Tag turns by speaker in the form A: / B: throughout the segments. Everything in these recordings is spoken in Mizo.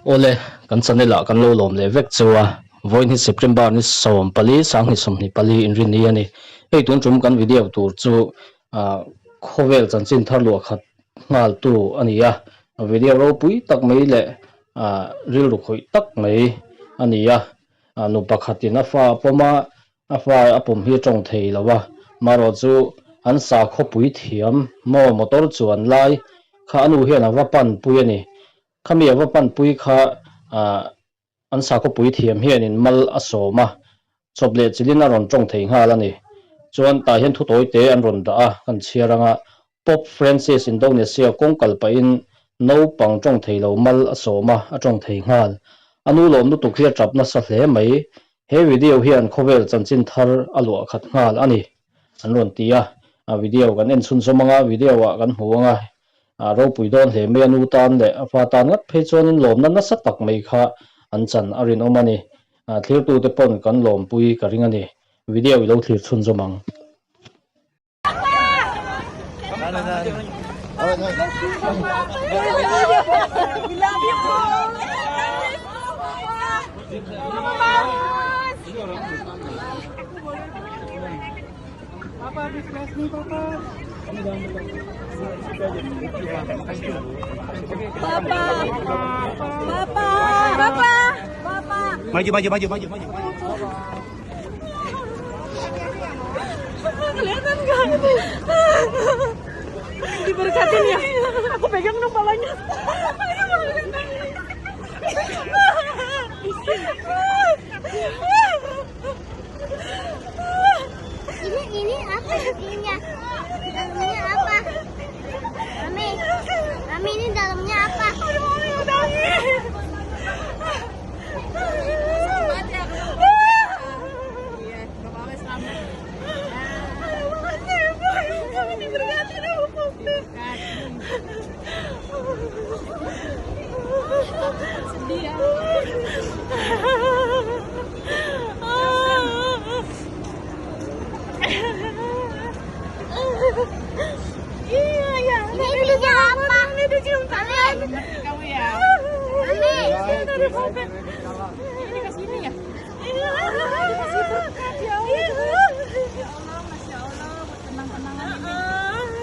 A: Awle, kan channel ah kan lo lawm leh vek cheu a, vawiin hi September ni 14, 2024 inrinni a ni. Hei tun tum kan video tur chu ah khawvel chanchin thar luah khat nghal tu a ni a, video ropui tak mai leh ah rilru khawih tak mai a ni a, nu pakhatin a fa a pawm a, A fa a pawm hi a tawng thei lo a, marawh chu an sakhawpui thiam maw motor chuan lai kha a nu hian a va panpui a ni. Khami a va panpui kha an sakhawpui thiam hianin mal a sawm a, chawp leh chilhin a rawn tawng thei nghal a ni. Chuan tah hian thu tawi te an rawn dah a, kan chhiar anga Pope Francis Indonesia kawng kal pahin naupang tawng thei lo mal a sawm a, a tawng thei nghal. A nu lawm lutuk hi a tap nasa hle mai. He video hian khawvel chanchin thar a luah khat nghal a ni, an rawn ti a. Video kan en chhunzawm anga, video ah kan hmu anga, a ropui dawn hle mai. A nu tan leh a fa tan ngat phei chuanin lawmna nasa tak mai kha an chan a rinawm a ni. Thlirtute pawn kan lawmpui ka ring a ni. Video i lo thlir chhunzawm ang.
B: Maju maju maju maju maju.
C: Kelihatan nggak? Diberkatin ya. Aku pegang dong palanya.
D: Ini ini apa isinya? Dalamnya apa? Mami, Mami ini dalamnya apa?
C: Aduh, mami mau nangis.
E: Iya, Bapak selamat.
C: Aduh, makasih ya, Pak. Kami diberkatin sama Pope.
E: Sedih ya.
C: Iya, ya.
D: Ini isinya apa?
C: Mami udah cium tangan.
E: Ngerti kamu ya.
D: Mami,
C: Dari Pope.
E: Ini dikasih ini ya.
C: Iya.
E: Dikasih berkat ya Allah.
C: Iya.
E: Ya Allah, Masya Allah, buat kenang-kenangan ini.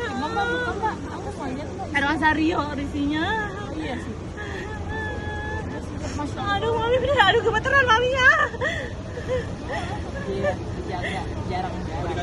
E: Coba Mbak, buka Mbak. Aku mau lihat Mbak.
C: Ada Mas Aryo isinya.
E: Oh, iya sih. Masya Allah.
C: Aduh, mami bener, aduh gemeteran maminya.
E: Iya, dijaga, jarang-jarang.